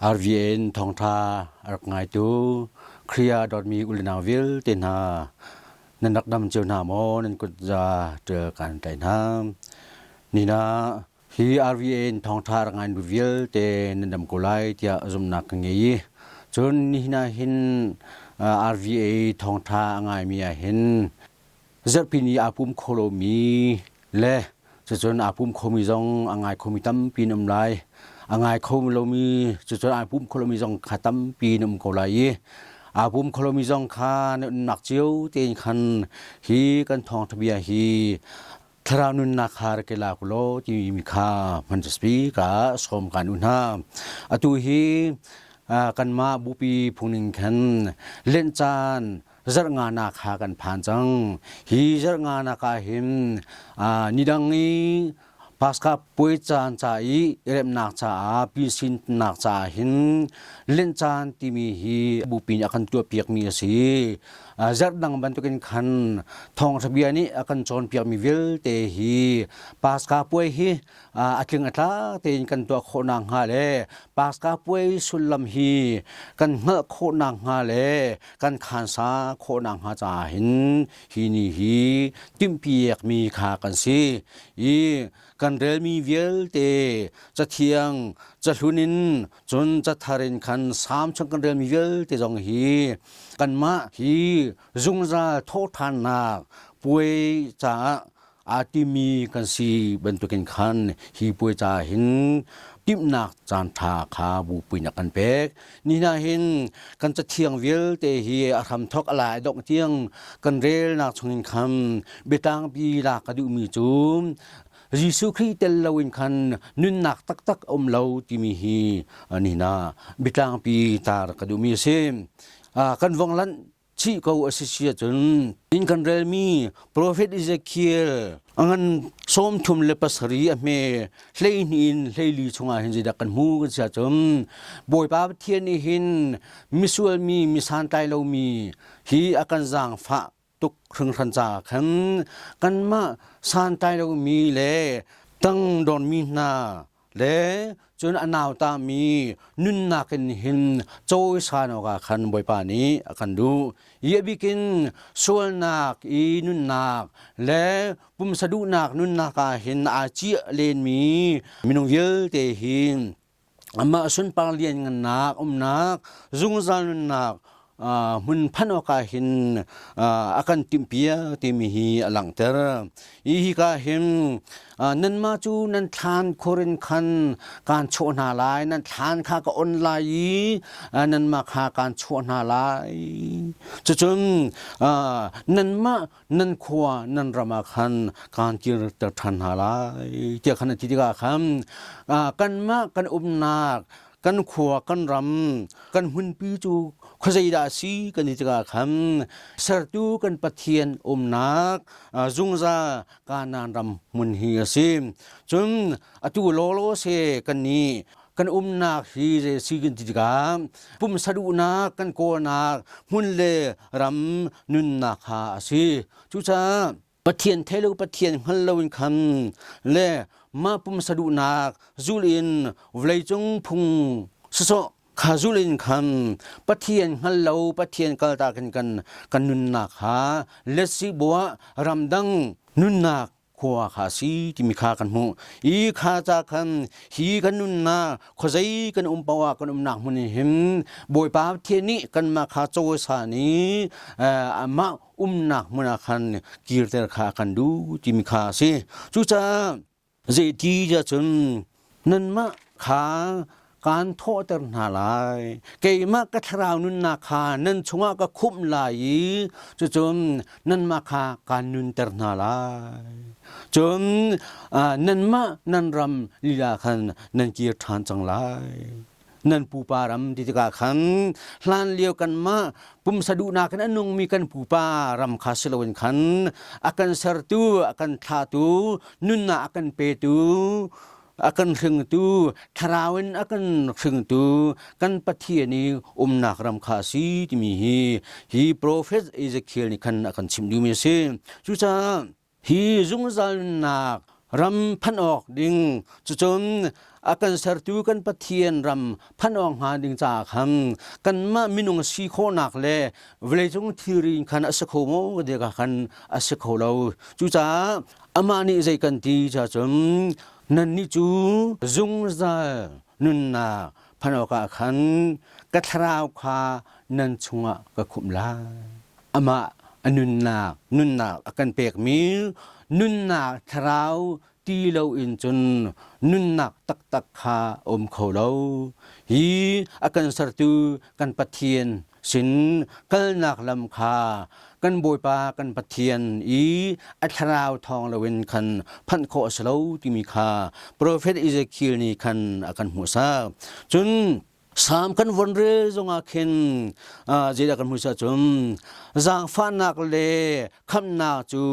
RVN thawngtha a rak ngaitu Khrih ah dawtmi u le nau vialte hna nan rak dam cio hna maw nan kut za ṭial kan tlaih hna. Nina hi RVN thawngtha rak ngai nu vialte nan dam ko lai tiah zumhnak ka ngei i cun nihin ah hin RVA thawngtha a ngaimi ah hin zarhpi ni aa pum kho lomi le cucun aa pum khomi zong a ngai khomi tampi an um lai. A ngai kho lomi cucun aa pum kho lomi zong kha tampi an um ko lai i aa pum kho lomi zong kha na umnak cio tein khan hi kan thawngṭha bia hi thlarau nunnak kha rak i lak law timi kha hman ka sawm kan u hna. Atu hi kanmah bupi phungning khan Lent caan zarh nganak kha kan phan cang. Hi zarh nganak ah hin nidang i Paska puai caan ca i remnak caah pinsinnak caah hin Lent caan timi hi bupi nih a kan tuahpiakmi a si. Zarh dang bantukin khan thawngṭha bia nih a kan cawnpiakmi vialte hi Paska puai hi a tling a tla tein kan tuah khawh nakhnga le Paska puai sullam hi kan hngalh khawh nakhnga le kan khansa khawh nakhnga caah hin hi ni hi timhpiakmi kha kan si i kan relmi vialte cathiang cahlun in cun cathar in khan Salm chung kan relmi vialte zong hi kanmah hi zungzal thawhṭhannak puai caah aa timi kan si bantukin khan hi puai caah hin timhnak caanṭha kha bupi nih a kan pek. Ni hna hin kan cathiang vialte hi a hramthawk a lai dongh tiang kan relnak chungin khan biatlangpi lak ka duhmi cu Jesuh Khrih tel loin khan nunnak taktak a um lo timi hi nihin ah biatlangpi tar ka duhmi a si. Kan vong lanh chih ko a si si ahcun inn kan relmi Profet Ezekiel a ngan 37 a hme 12 in 14 chungah hin zeidah kan hmu kan si ahcun Bawipa Pathian nih hin misual mi misantlai lomi hi a kan zaangfah tuk hringhran caah khan kanmah santlai lomi le tangdormi hna le cun a nautami nunnak in hin cawisan awkah khan Bawipa nih a kan duh. Hi a bikin sualnak i nunnak le pumsa duhnak nunnak ah hin aa ciah lenmi minung vialte hi amah sunpar lianngannak umnak zungzal nunnak hmun phanh awkah hin a kan timhpiak timi hi a langhter. Hi hika hin nanmah cu nan thlan khur in khan kaan chuah hna lai, nan thlan kha ka on lai i nanmah kha kaan chuah hna lai. Cucun nanmah nan khua nan ram ah khan kaan kirter ṭhan hna lai tiah khan a ti tikah khan kanmah kan umnak kan khua kan ram kan hmunpi cu khuazei dah a si kan ti tikah khan sertu kan Pathian umnak zungzal Kanaan ram hmun hi a si. Cun atu lawlaw se kan nih kan umnak hi zei si kan ti tikah pumsa duhnak kan kawlnak hmun le ram nunnak kha a si. Cucaah Pathian thei lo Pathian hngal lo in khan le mah pumsa duhnak zul in vawleicung phung sawsawh kha zul in khan Pathian hngal lo Pathian kaltak in kan kan nunnak kha letsi buah ramdang nunnak khua kha a si timi kha kan hmuh. I kha ca khan hi kan nunnak khuazei kan um paoh ah kan umnak hmun in hin Bawipa Pathian nih kanmah kha cawisan i amah umnak hmun ah khan kirter kha a kan duh timi kha a si. Cucaah zeiti cun nanmah kha kaan thawhter hna lai. Keimah ka thlarau nunnak kha nan chungah ka khumh lai i cucun nanmah kha kaan nunter hna lai. Cun nanmah nan ram lila khan nan kir ṭhan cang lai. Nan pupa ram ti tikah khan hlan lio kanmah pumsa duhnak in a nungmi kan pupa ram kha si loin khan a kan sertu, a kan thlahtu, nunnak a kan petu, a kan hringtu thlarau in a kan hringtu kan Pathian i umnak ram kha a si timi hi hi profet Ezekiel nih khan a kan chimh duhmi a si. Cucaah hi zungzal nunnak ram phanh awk ding cucun A kan sertu kan Pathian ram phanh awk hnga ding caah khan kanmah minung si khawhnak le vawleicung thilri in khan a si kho maw ti kha khan a si kho lo. Cucaah amah nih zei kan ti cun nannih cu zungzal nunnak phanh awkah khan ka thlarau kha nan chungah ka khumh lai. Amah a nunnak nunnak a kan pekmi nunnak thlarau ti loin cun nunnak taktak kha a um kho lo. Hi a kan sertu kan Pathian sin kalnak lam kha kan Bawipa kan Pathian i a thlarau thawng loin khan phanh khawh a si lo timi kha profet Ezekiel nih khan a kan hmuhsak. Cun Salm kan von rel zongah khin zeidah kan hmuh cun zaangfahnak le khamhnak cu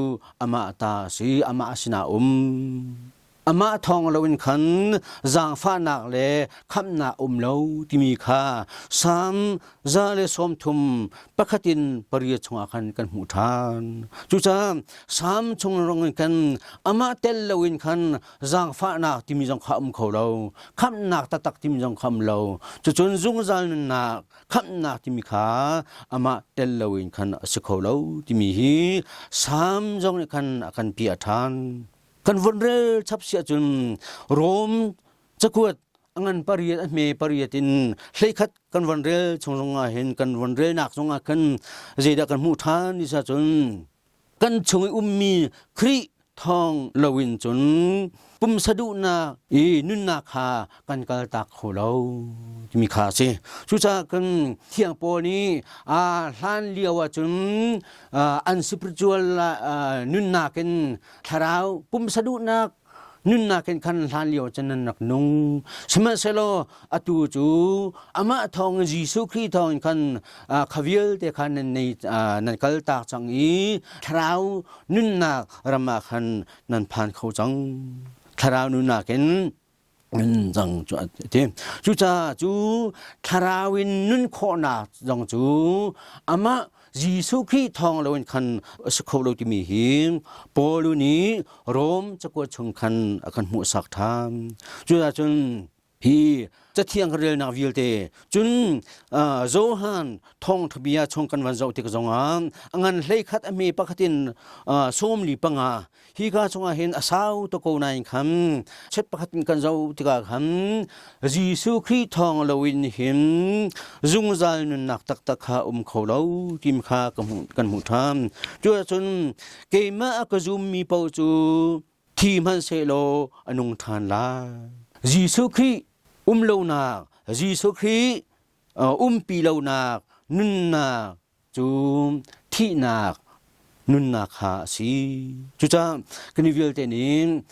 amah ta a si, amah sinah um. Amah thawng loin khan zaangfahnak le khamhnak um lo timi kha Salm 131 in 8 chungah khan kan hmuh ṭhan. Cucaah Salm chung rong in khan amah tel loin khan zaangfahnak timi zong kha um kho lo, khamhnak taktak timi zong kha um lo. Cucun zungzal nunnak khamhnak timi kha amah tel loin khan a si kho lo timi hi Salm zong nih khan a kan piah ṭhan. Kan von rel chap si ahcun Rom cakuat a ngan pariat a hme pariat in 11 kan von rel chung zongah hin kan von relnak zongah khan zeidah kan hmuh ṭhan ti cun kan chung i ummi Khrih thawng loin cun pumsa duhnak i nunnak kha kan kaltak kho lo timi kha a si. Cucaah kan thiang Paul nih hlan lio ahcun an spiritual nunnak in thlarau pumsa duhnak nunnak in khan hlan lio cun nan rak nung. Sihmanhsehlaw atu cu amah thawng Jesuh Khrih thawng in khan kha vialte kha nan nei nan kaltak cang i thlarau nunnak ram ah khan nan phan kho cang. Thlarau nunnak in nun cang cu a ti. Cucaah cu thlarau in nun khawhnak zong cu amah Jesuh Khrih thawng loin khan a si kho lo timi hi Paul nih Rom cakuat chung khan a kan hmuhsak ṭhan. Cucaah cun hi cathiang kan relnak vialte cun Johan thawngṭha bia chung kan van zoh tik zongah a ngan 11 a hme pakhat in 45 Hika chungah hin a sau tuk ko nain khan chet pakhat in kan zoh tikah khan Jesuh Khrih thawng loin hin zungzal nunnak taktak kha um kho lo tim kha kan hmuh ṭhan. Cuahcun keimah a ka zummi paoh cu thi hmanhsehlaw a nung ṭhan lai. Jesuh Khrih um lonak, Jesuh Khrih umpi lonak nunnak cu thihnak nunnak kha a si. Cucaah kan i vialte nih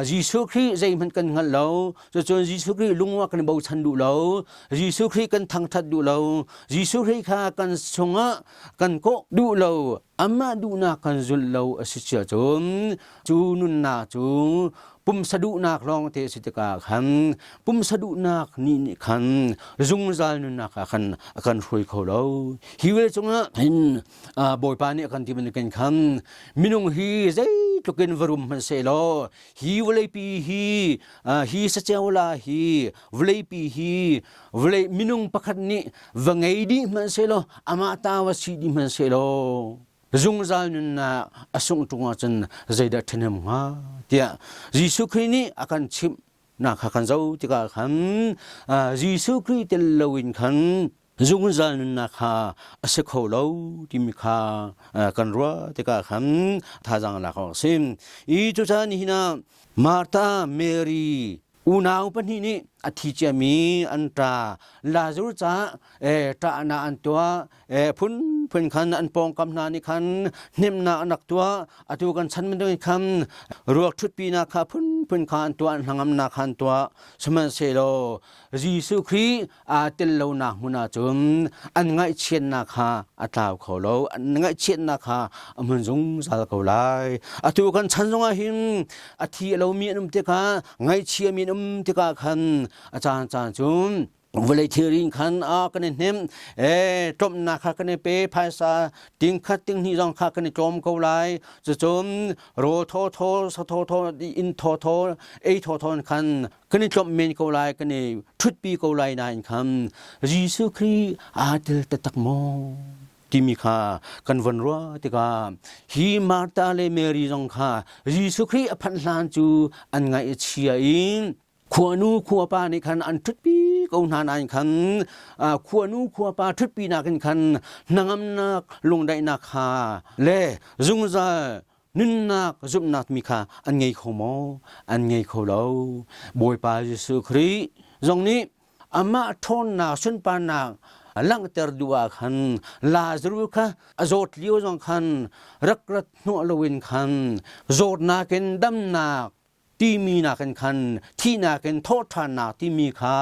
Jesuh Khrih zeihmanh kan hngalh lo, cucun Jesuh Khrih lung ah kan i bochan duh lo, Jesuh Khrih kan thangṭhat duh lo, Jesuh Khrih kha kan chungah kan kawh duh lo, amah duhnak kan zulh lo a si cia cun cu nunnak cu pumsa duhnak lawng te a si tikah khan pumsa duhnak nih nih khan zungzal nunnak ah khan a kan hruai kho lo. Hi vawlei cungah hin Bawipa nih a kan ti bantukin khan minung hi zeitluk in va rum hmanhsehlaw hi vawleipi hi hi sacewla hi vawleipi hi vawlei minung pakhat nih va ngei dih hmanhsehlaw amah ta va si dih hmanhsehlaw zungzal nunnak a sungh ṭung ahcun zeidah ṭhahnem hnga tiah Jesuh Khrih nih a kan chimh nak kha kan zoh tikah khan Jesuh Khrih tel loin khan zungzal nunnak kha a si kho lo timi kha kan ruah tikah khan thazaang lak awk a si. I cucaah nihin ah Martha, Mary unau pahnih nih a thi ciami an ṭa Lazarus caah ṭahnak an tuah phunphun khan an pawngkam hna nih khan hnemhnak an rak tuah. Atu kan chan bantukin khan ruak ṭhutpinak kha phunphun kha an tuah, an hnangamnak kha an tuah. Sihmanhsehlaw Jesuh Khrih aa tel lonak hmun ah cun an ngaihchiatnak kha a tlau kho lo, an ngaihchiatnak kha a hmun zungzal ko lai. Atu kan chan zongah hin a thi a lomi an um tikah, ngaihchiami an um tikah khan a caan caan cun Vawlei thilri in khan a kan i hnem, tlawmnak kha kan i pe, phaisa tingkhat tinghnih zong kha kan i tlawm ko lai. Cucun rawl thawthaw, sa thawthaw, inn thawthaw, ei thawthaw in khan kan i tlawmh men ko lai, kan i ṭhutpi ko lai nain khan Jesuh Khrih aa tel taktak maw timi kha kan von ruah tikah hi Martha le Mary zong kha Jesuh Khrih a phanh hlan cu an ngaih a chia i khuanu khuapa nih khan an ṭhutpi ko hna nain khan khuanu khuapa ṭhutpi nakin khan hnangamnak lungdaihnak kha le zungzal nunnak zumhnak mi kha an ngei kho maw? An ngei kho lo. Bawipa Jesuh Khrih zong nih amah ṭhawnnak sunparnak langhter duh ah khan Lazarus kha a zawt lio zong khan rak rat hnawh loin khan zawtnak in damnak timi nakin khan thihnak in thawhṭhannak timi kha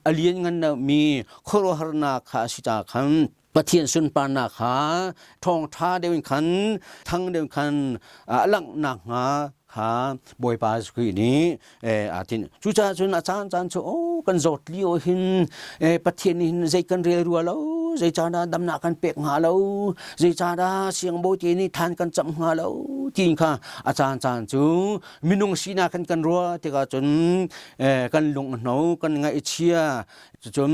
a lianngan deuhmi khuaruahharnak kha a si caah khan Pathian sunparnak kha ṭhawngṭha deuh in khan thang deuh in khan a langhnak hnga kha Bawipa Jesuh Khrih nih aa tinh. Cucaah cun a caancaan cu aw kan zawt lio hin Pathian nih hin zei kan rel rua lo, zeicahdah damnak kan pek hnga lo, zeicahdah siangbawi te nih than kan camh hnga lo tiin kha a caancaan cu minung sinak kan kan ruah tikah cun kan lung a hno, kan ngaih a chia, cucun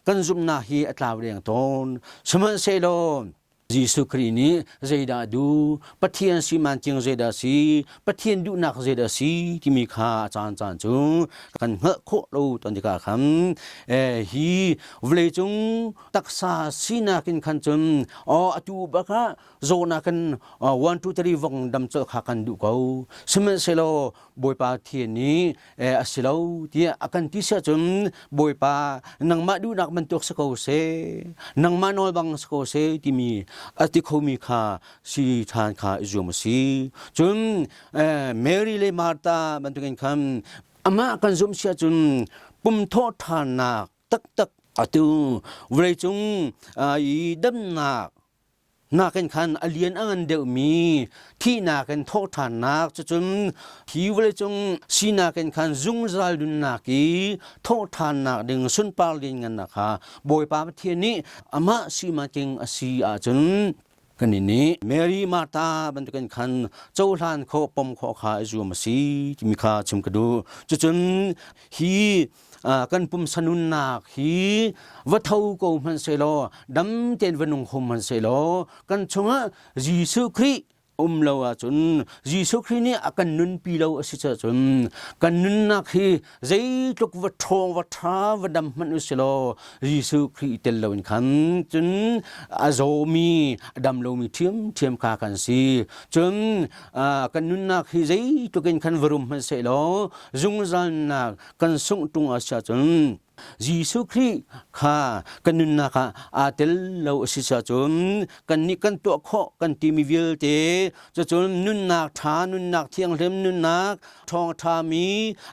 kan zumhnak hi a tlau deng tawn. Sihmanhsehlaw Jesuh Khrih nih zeidah duh, Pathian si mancing zeidah si, Pathian duhnak zeidah si timi kha a caancaan cu kan hngalh khawh lo ton tikah khan hi vawleicung taksa sinak in khan cun aw atu bak ah zawnak in 1 2 3 vong dam colh kha kan duh ko. Sihmanhsehlaw Bawipa Thian nih a si lo tiah a kan ti si ahcun Bawipa nangmah duhnak bantuk si ko seh, nangmah nawl bang si ko seh timi a ti khomi kha si ṭhan kha i zuam a si. Cun Mary le Martha bantukin khan amah kan zumh si ahcun pum thawhṭhannak taktak atu vawleicung i damnak nakin khan a lian a ngan deuhmi thihnak in thawhṭhannak cucun hi vawleicung sinak in khan zungzal nunnak i thawhṭhannak ding sunpar lianngannak kha Bawipa Pathian nih amah simaking a si ahcun kan nih Mary Martha bantukin khan cohlan khawh pom khawh kha i zuam a si timi kha chim ka duh. Cucun hi kan pumsa nunnak hi va tho ko hmanh sehlaw dam tein va nung kho hmanh sehlaw kan chungah Jesuh Khrih um lo ahcun Jesuh Khrih nih a kan nunpi lo a si cun kan nunnak hi zeitluk va ṭhawng va ṭha va dam hmanh u silaw Jesuh Khrih tel loin khan cun a zawmi a dam lomi ṭhiamṭhiam kha kan si. Cun kan nunnak hi zeitluk in khan va rum hmanh sehlaw zungzalnak kan sungh ṭung a si ahcun Jesuh Khrih kha kan nunnak ah aa tel lo a si ahcun kannih kan tuah khawh kan timi vialte cucun nunnak ṭha nunnak thianghlim nunnak ṭhawngṭhami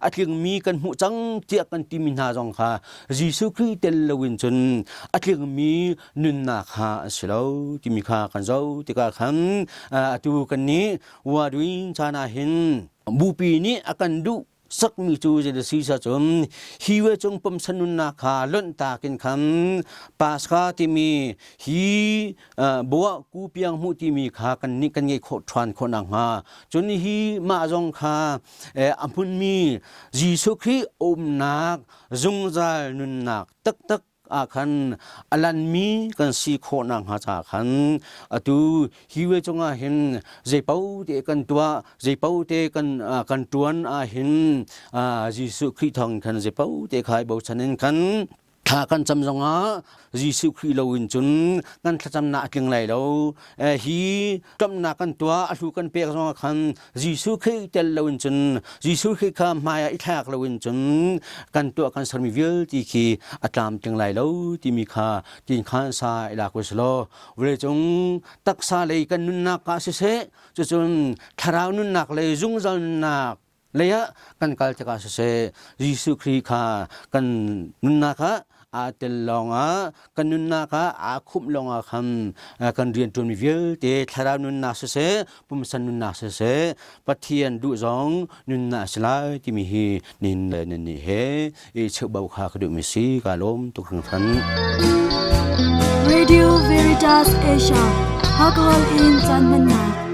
a tlingmi kan hmuh cang tiah kan timi hna zong kha Jesuh Khrih tel loin cun a tlingmi nunnak kha a si lo timi kha kan zoh tikah khan atu kannih waduin caan ah hin bupi nih a kan duh sakmi cu zei si sa cun hi ve cung pumsa nunnak kha lonh takin khan Pascha timi hi buah ku piang hmuh timi kha kan nih kan ngeih khawh ṭhan khawh nakhnga cun hi mah zong kha a hmunmi Jesuh Khrih umnak zungzal nunnak taktak ah khan a lanmi kan si khawh nakhnga caah khan atu hi ve cungah hin zeipaoh te kan tuah zeipaoh te kan kan ṭuan ah hin Jesuh Khrih thawng khan zeipaoh te kha i bochan in khan thla kan cam zongah Jesuh Khrih loin cun kan thlacamnak a tling lai lo. Hi ṭamnak kan tuah a hlu kan pek zongah khan Jesuh Khrih tel loin cun Jesuh Khrih kha hmai ah i thlak loin cun kan tuah kan sermi vialte khi a tlamtling lai lo timi kha tin khan sa i lak u law vawleicung taksa lei kan nunnak ah siseh cucun thlarau nunnak lei zungzal nunnak lei ah kan kal tikah siseh Jesuh Khrih kha kan nunnak ah aa tel lawngah kan nunnak ah aa khumh lawngah khan kan rianṭuanmi vialte thlarau nunnak siseh, pumsan nunnak siseh, Pathian duh zong nunnak a si lai timi hi nihin le nannih he i cheubau kha ka duhmi si. Ka lawm tuk hringhran. Radio Veritas Asia, Hakahol in caan hmannak.